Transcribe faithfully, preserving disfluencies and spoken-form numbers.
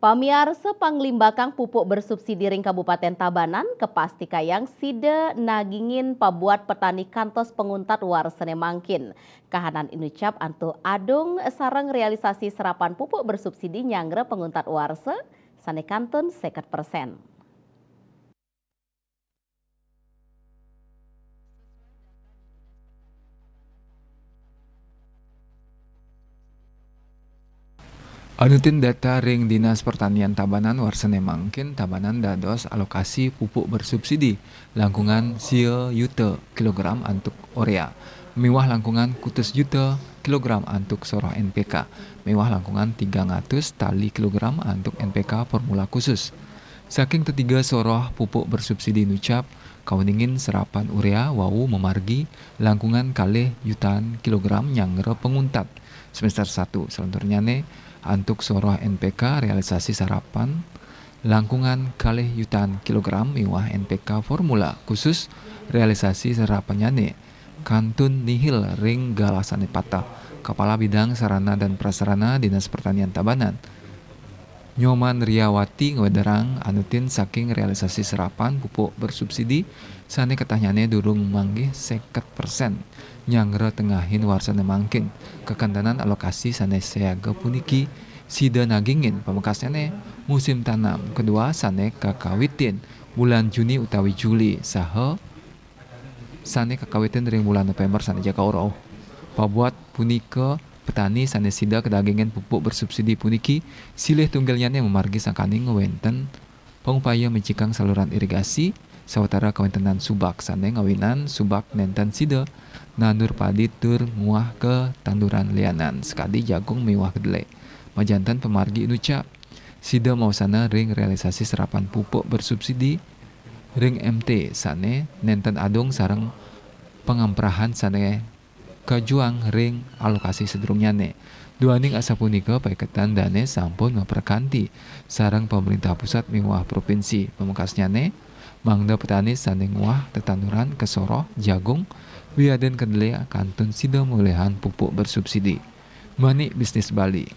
Pamiarsa, panglimbakang pupuk bersubsidi ring Kabupaten Tabanan kapastikayang sida nagingin pabuat petani kantos panguntat warsané mangkin. Kahanan inucap antuk adung sareng realisasi serapan pupuk bersubsidi nyanggra panguntat warsa sané kantun seket persen. Anutin data ring Dinas Pertanian Tabanan, warsané mangkin Tabanan dados alokasi pupuk bersubsidi langkungan sia yuta kilogram antuk urea miwah langkungan kutus yuta kilogram antuk soroh N P K miwah langkungan tigang atus tali kilogram antuk N P K formula khusus. Saking tetiga soroh pupuk bersubsidi nucap, kauningin serapan urea wau mamargi langkungan kalih yutaan kilogram nyanggra panguntat semester satu. Salanturnyané antuk soroh N P K realisasi serapan langkungan kalih yutaan kilogram miwah N P K formula khusus realisasi serapannyané kantun nihil ring galah sané pateh. Kepala Bidang Sarana dan Prasarana Dinas Pertanian Tabanan, Nyoman Riawati, ngwedarang anutin saking realisasi serapan pupuk bersubsidi sané ketahnyané durung manggih seket persen nyanggra tengahin warsané mangkin. Kekantenan alokasi sané siaga puniki sida nagingin pamekasnyané musim tanam kedua sané kakawitin bulan Juni utawi Juli saha sané kakawitin ring bulan November sané jaka rauh. Pabuat punika, petani sané sida kadagingin pupuk bersubsidi puniki silih tunggilnyané mamargi sangkaning wénten pangupaya micikang saluran irigasi, sawatara kawéntenan subak sané ngawinan subak nénten sida nandur padi tur nguah ka tanduran lianan sakadi jagung miwah kedelai. Majanten pamargi inucap, sida mausana ring realisasi serapan pupuk bersubsidi ring M T sané nénten adung sareng pangamprahan sané kajuang ring alokasi sadurungnyané. Duaning asapunika, paiketan dané sampun maprakanti sareng pamréntah pusat miwah provinsi. Pamekasnyané, mangda petani sané nguah tetanduran kasoroh jagung wiadin kedelai kantun sida molihang pupuk bersubsidi. Manik Bisnis Bali.